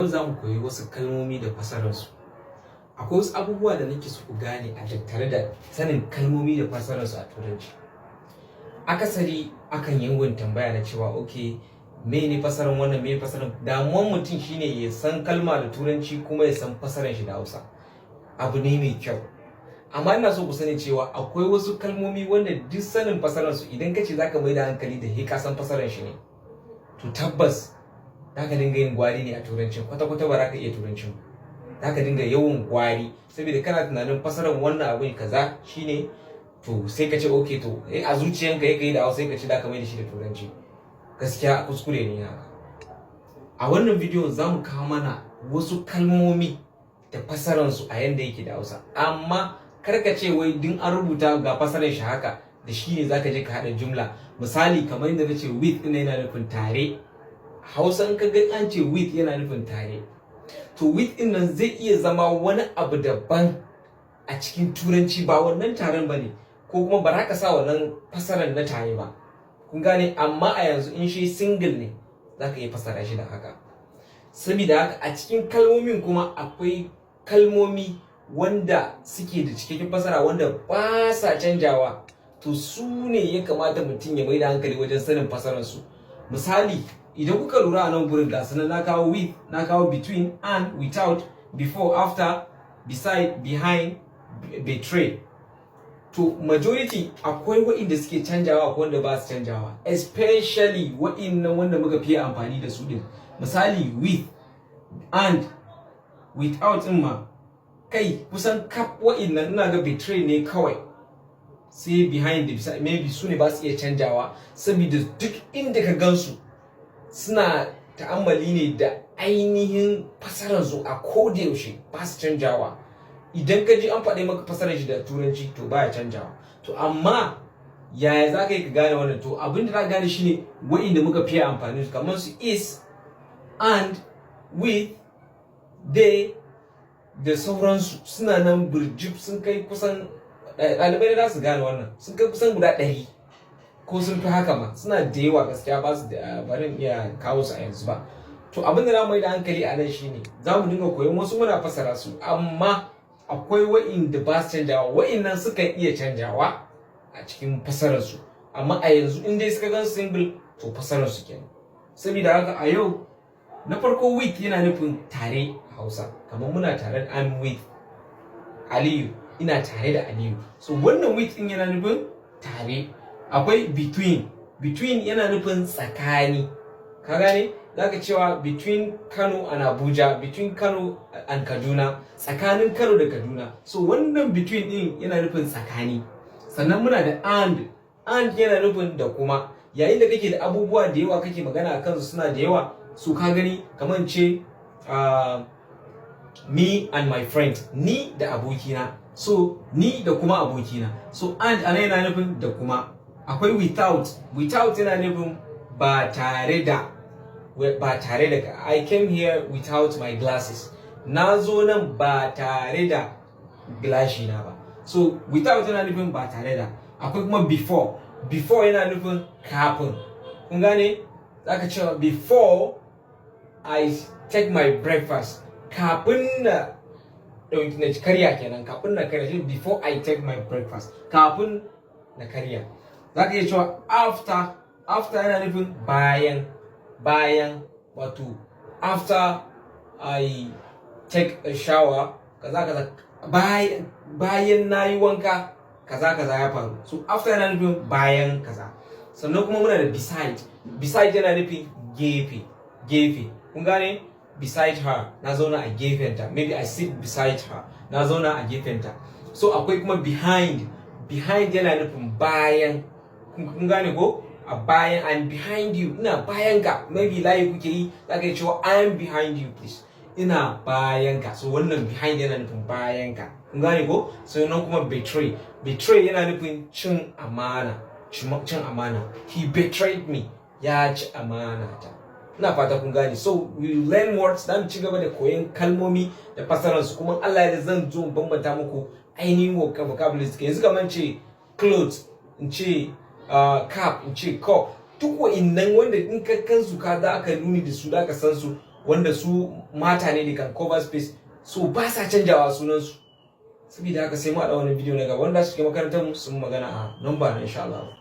Yau za mu koyi wasu kalmomi da fasararsu. Akwai wasu abubuwa da nake so ku gane a tattare da sanin kalmomi da fasararsu a Turanci. Akasari akan yawan tambaya na cewa, "Okay, mene fasarar wannan? Me fasarar?" Damuwan mutum shine ya san kalma da Turanci kuma ya san fasarar shi da Hausa. Abu ne mai kyau. Amma ina so ku sani cewa akwai wasu kalmomi wanda duk sanin fasararsu, idan ka ce za ka mai da hankali da ka san fasarar shi ne, to tabbas za ka dinga yin gwari ne a Turancin, kwata-kwata ba za ka iya Turancin. Za ka dinga yawan gwari saboda kana tunanin fasarar wannan abin kaza shine, to sai ka ce okay, to a zuciyanka ya kai da Hausa, sai ka ce da ka mai da shi da Turanci. Gaskiya kuskure ne haka. A wannan bidiyon za mu kawo mana wasu kalmomi da fasararsu a yanda yake da Hausa. Amma kar ka ce wai din an rubuta ga fasarar shi haka, da shi ne zaka je ka haɗa jumla. Misali, kamar yadda nace, with ɗin yana nufin tare. Hausa, in ka ga an ce with yana nufin tare, to with ɗin nan zai iya zama wani abu daban a cikin Turanci, ba wannan taron ba ne, ko kuma ba za ka sa wannan fasarar na tare ba. Kun gane? Amma a yanzu in shi single ne, za ka iya fasara shi da haka. Saboda haka a cikin kalmomin kuma akwai kalmomi wanda suke da cikakken fasara wanda ba sa canjawa, to su ne ya kamata mutum ya mai da hankali wajen sanin fasararsu. Misali, idan kuka lura a nan gurin, ga sunan na kawo with, na kawo between, and, without, before, after, beside, behind, betray. To majority akwai wa'inda suke canjawa, akwai wanda ba su canjawa, especially wa'innan wanda muka fiye amfani da su din. Misali, with, and, without din ma, kai kusan kaf wa'innan, ina ga betray ne kawai, sai behind, beside, maybe su ne ba su iya canjawa, saboda duk inda ka gansu suna ta'ammali ne da ainihin fasararsu a koda yaushe, ba su canjawa. Idan ka ji an faɗi maka fasarar shi da Turanci, to baya canjawa. To amma yaya za ka yi ka gane wannan? To abin da za ka gane shine wa'inda muka fiye amfani su, kamar su is, and, with, they da sauransu, suna nan birjib, sun kai kusan, ɗalibai da za su gane wannan, sun kai kusan guda 100 ko sun fi haka ma. Suna da yawa gaskiya, ba su da barin iya kawo su a yanzu ba. To abin da za mu yi da hankali a nan shine za mu dinga koyon wasu muna fasara su, amma akwai wa'inda ba su canjawa. Wa'innan sukan iya canjawa a cikin fasararsu, amma a yanzu in dai suka gan single, to fasararsu kenan. Saboda haka a yau, na farko, with yana nufin tare a Hausa, kamar muna tare, I'm with Aliyu, ina tare da Aliyu. So wannan with din yana nufin tare. Akwai between. Between yana nufin tsakani. Ka gane? Zaka cewa between Kano and Abuja, between Kano and Kaduna, tsakanin Kano da Kaduna. So wannan between din yana nufin tsakani. Sannan muna da and. And yana nufin da kuma. Yayin da kake da abubuwa da yawa kake magana a kansu, suna da yawa, so ka gani, kamar ce me and my friend, ni da abokina. So ni da kuma abokina. So and ana yana nufin da kuma. Akwai without. Without yana nufin ba tare da, ba tare da. I came here without my glasses, na zo nan ba tare da gilashi na ba. So without yana nufin ba tare da. Akwai kuma before. Before yana nufin kafin. Kun gane? Zaka cewa before I take my breakfast, kafin na ɗauki na karya kenan, kafin na karya shi, before I take my breakfast, kafin na karya. Zaka iya cewa after. After yana nufin bayan, bayan, wato after I take a shower, kaza kaza, bayan na yi wanka, kaza kaza ya faru. So after yana nufin bayan kaza. Sannan kuma muna da beside. Beside yana nufin gefe, gefe. Kun gane? Beside her, na zauna a gefenta. Maybe I sit beside her, na zauna a gefenta. So akwai kuma behind. Behind yana nufin bayan. Kun gane ko? A bayan, I'm behind you, ina bayan ka. Maybe layi kuke yi, za ka yi cewa "I'm behind you, please", ina bayan ka. So wannan behind yana nufin bayan ka. Kun gane ko? Sannan kuma betray. Betray yana nufin cin amana, cin amana. He betrayed me, ya ci amana ta. Ina fata kun gane. So we learn words. Dan ci gaba da koyon kalmomi da fasararsu kuma Allah ya zan zo bambanta muku ainihin vocabulary. Yanzu kamar ce clothes, in ce cap, in ce cup, duk wa'innan wanda in ka kansu ka za ka nuni da su, da ka san su. Wanda su mata ne, they can cover space, so ba sa canjawa sunansu. Saboda haka sai mu haɗa wani bidiyo na gaba. Wanda su ke makarantar mu sun magana a number na, insha Allah.